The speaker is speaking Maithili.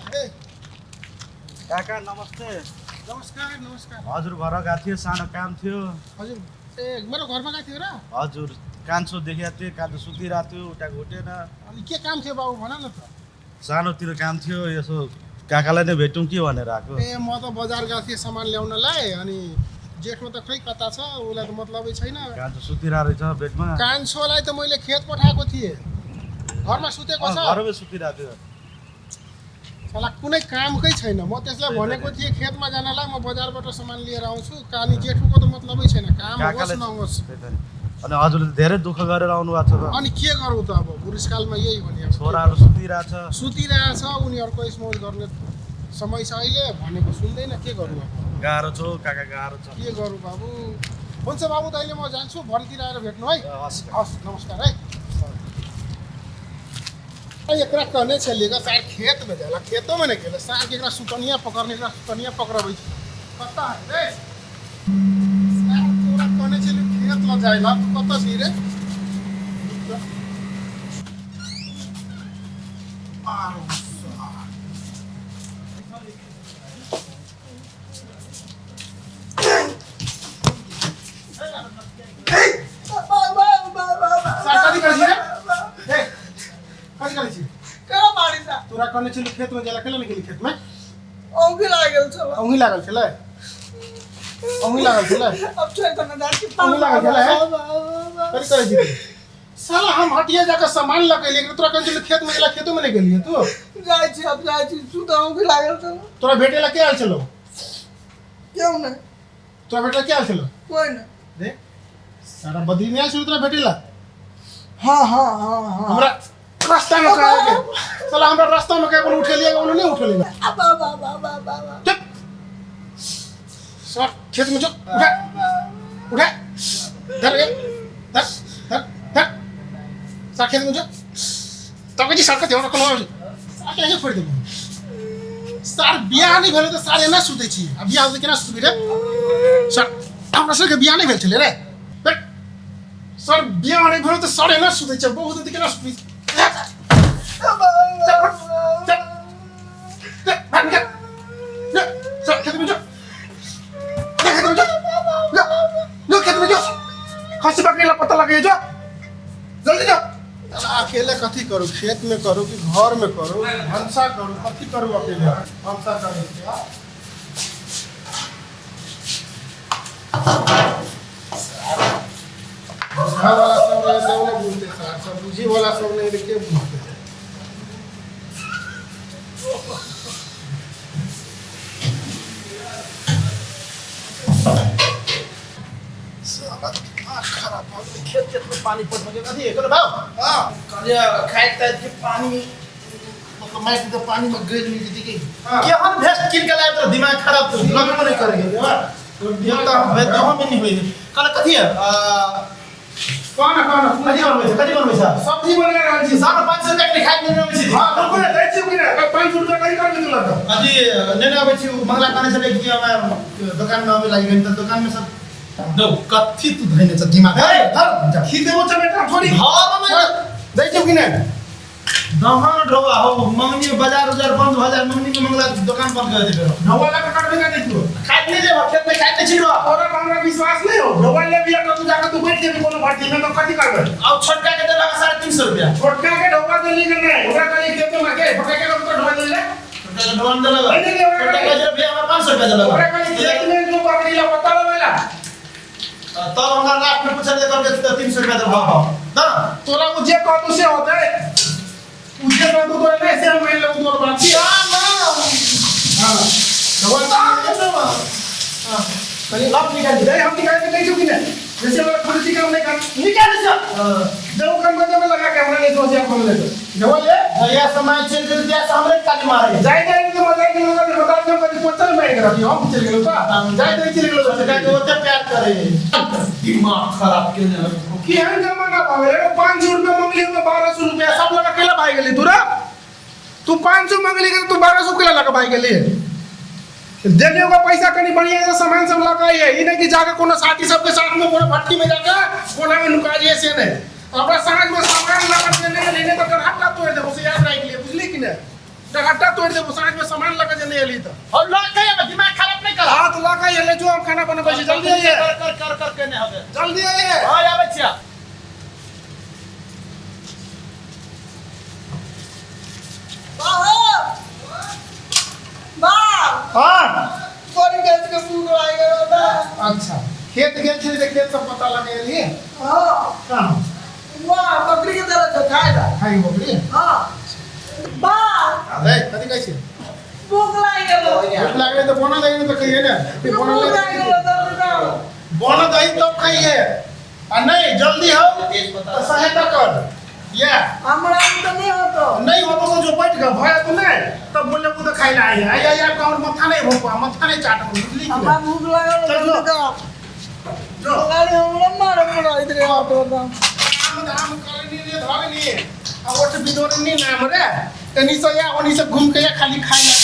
ए, काका नमस्ते। नमस्कार नमस्कार। हजुर घर गएको थियो, सानो काम थियो। हजुर, ए मेरो घरमा गएको थियो र? हजुर, कान्छो देखेको थिएँ, कान्छो सुतिरहेको थियो, उठाएको उठेन। अनि के काम थियो बाबु, भन न त। सानोतिर काम थियो, यसो काकालाई नै भेटौँ कि भनेर आएको। ए म त बजार गएको थिएँ सामान ल्याउनलाई, अनि जेठो त खै कता छ, उसलाई त मतलबै छैन। कान्छो सुतिरहेको रहेछ बेडमा। कान्छोलाई त मैले खेत पठाएको थिएँ, घरमा सुतेको छ। घरमै सुतिरहेको थियो। साला कुनै कामकै छैन। म त्यसलाई भनेको थिएँ खेतमा जानलाई, म बजारबाट सामान लिएर आउँछु। कानी जेठोको त मतलबै छैन, काम होस् काकाले नहोस्। त्यही त नि। अनि हजुरले धेरै दुःख गरेर आउनु भएको छ त। अनि के गरौँ त, अब बुढेसकालमा यही हो नि। अब छोराहरू सुतिरहेछ। सुतिरहेछ, उनीहरूको स्मोज गर्ने समय छ अहिले, भनेको सुन्दैन, के गर्नु अब। गाह्रो छ हौ काका, गाह्रो छ। के गरौँ बाबु। हुन्छ बाबु, त अहिले म जान्छु, भरेतिर आएर भेट्नु है। हस्। हस्, नमस्कार है। एकरा कहने छलियै ग सार खेत में जाला, खेतो में नहीं गेलै सार के। एकरा सुतनिया पकड़ने, एकरा सुतनिया पकड़बै छै। कतऽ है रे सार? तोरा कहने छलियै खेत लऽ जाइ ला, तू कतऽ छी रे? आरो सार। सार कथी करै छी रे? ए, कथी करै छी? केना मारी सा? तोरा कहने छलियै खेत में जाला, केला नहि गेली खेत में? औंधी लागल छल। औंधी लागल छलै? औंधी लागल छलै? अब छोड़ दो ना दादी। औंधी लागल छलै? कथी करै छी? साला हम हटिया जाके सामान लऽ के एलियै, तोरा कहने छलियै खेत में गेला, खेतो में नहि गेलियै तू। जाइ छी, अब जाइ छी। सुत औंधी लागल छल। तोरा भेटे ला के आयल छलौ? क्यों नहीं? तोरा भेटे ला के आयल छलौ? कोई नहीं। रे सारा बदरी नहि आयल छलौ तोरा भेटे ला? हाँ हाँ हाँ हाँ। हमरा रास्ता में कहे के साला, हमरा रास्ता में कहे बोले उठेलियै, बोले नहीं उठेलियै। अब अब अब अब अब अब चुप सर, खेत में जो उठा उठा, धर रे, धर धर धर सर, खेत में जो तब जी सर का ध्यान रखलो। सर के फोड़ देबो सर। बियाह नहीं भेलै तऽ सर एना सुतै छी, आ बियाह होतै केना सुतबी रे सर? हमरा सबके बियाह नहीं भेल छलै रे सर। बियाह नहीं भेल तऽ सर एना सुतै छै, बहुत होतै केना सुतबी? सर खेत में जो, खेत में जो, जो जो खेत में जो, खसी बकरी ला पता लगे, जो जल्दी जो। अकेले कथी करू? खेत में करू कि घर में करू, भनसा करू, कथी करू? अकेले भनसा करू। बुझा वाला सब रहे तब ने बुझते सर, सब बुझी वाला सब नहीं रहे, के बुझते? साला दिमाग खराब भऽ गेलै। खेत तेत में पानी पटबऽ के अथी कहलो भाव। हाँ। कहलियै खाइत ताइत के पानी मतलब माटि के पानी में गैर मिल जेतै की। हाँ। केहन भेस्ट कीन के लायब तोरा दिमाग खराब तो लगबो नहि करै एक तऽ हम देहो में नहि होइ कहल कथी है। कौन कौन? कथी बनबै छै, कथी बनबै छै? सब्जी बना रहल छी। 550 रुपया के खाइ नेने अबै छी। हाँ, रुकू ने, दै छी कि ने? 500 रुपया कहीं कर देलक तऽ। अथी नेने अबै छी, ओ मंगला कहने छलै कि हमरा दोकान में अबै लागि गेल तऽ दोकान में सब दौ कथी तू धैने छ दिमाग। हे, धर जा। खी देबो चमेटा थोड़ी। धर ने। दै छी कि ने? दहन ढोआ हो मंगनी बाजार उजार बंद भ जाए, मंगनी में मंगला दुकान बंद कर दे फेरो। ढोआ लगा काटबे का नहीं तू? खाइत नहीं जेबो, खेत में खाइत नहीं छिड़ो। तोरा पर हमरा विश्वास नहीं हो। ढोआ ले बिया तो तू जाके तू बैठ जेबी कोनो भट्टी में तो कथी करबे? अब छोटका के देलक 350 रुपया। छोटका के ढोआ देली कि नहीं? ओकरा कहली खेत में के छोटका के तो ढोआ देली रे। छोटका के ढोआ देलक। नहीं देली ओकरा। छोटका के भैया हमरा 500 रुपया देलक। ओकरा कहली खेत में जो बकरी ला पता लगेला। तब हमरा लास्ट में पूछल जे कहलकै 300 रुपया देलक। हां ना। तोरा उ जे कहतू से होतै, उ जे कहतू तोरा नहीं से हम मान लेबू तोर बात। ना ना। हां, ढोआ हां कनी लाभ निकाल दे, हम निकाल के दै छौ कि नहीं? जैसे हमरा खुर्ची काम नहीं कर निकाल दे। जब काम कर लगा के हमरा नहीं सोचे हम ले ढोआ ले। भैया समय चल गेल दिया से हमरे काली मारे। जाय जाय के मजा के लोग बता दे, कभी पहुंचल में एक रखी हम चल गेलो त जाय जाय चल गेलो। छोटका के ओते प्यार करे, दिमाग खराब के ने। केहन जमाना भऽ गेलै रे? 500 रुपया मंगली में 1200 रुपया सब लगा केला भाग गेली तू रे। तू 500 मंगली के तू 1200 केला लगा भाग गेली। देखियो का पैसा कनी बढ़िया से सामान सब लगा है, ई नहीं कि जाके कोनो साथी सबके साथ में कोनो भट्टी में जाके कोना में नुका जाइए से नहीं। हमरा साँझ में सामान लगा देने के लेने तो डरहट्टा तोड़ देबो से याद राखि लिए, बुझली कि नहीं? डरहट्टा तोड़। फोड़ि देबो साँझ में सामान लऽ के जे नहि एली तऽ। और लऽ के आबै, दिमाग खराब नहि कर। हाथ लऽ के एले जो, हम खाना बनबै छी, जल्दी आइए। कर कर कर कर के नहि होबे। जल्दी आइए। हाँ, आबै छियै। बाप। हाँ। बड़ी गैस के भूख लागि गेल बा। अच्छा, खेत गेल छली तऽ खेत सब पता लगेलियै? हाँ। कहाँ? वाह, बकरी के तरह छ खाय ला। खाइ बकरी? हाँ बा। अरे, कथी कहै छी? भूख लागि गेल। भूख लागलै तऽ बना दही ने तऽ खइहे ने। फिर भूख बनल लागि गेल दर्द दाओ। बन दही तब खइहे, आ नहीं जल्दी हो तऽ सहायता कर या। हमरा तऽ नहीं होतो। नहीं होतो तो जो बैठ गए भय तो नहीं तब बोले तो खाइ ला आई आई आई आपका और माथा नहीं भोंकवा, माथा नहीं चाट, बुझली कि हमरा नहीं? भूख लागल। चल जो। जो। अरे, हमरा मारे पड़ा इधर ऑटो दा। काम धाम करनी रे धरनी आ ओट बिदोरनी नाम रे तनी से या ओनी से घूम के या खाली खाइ ला।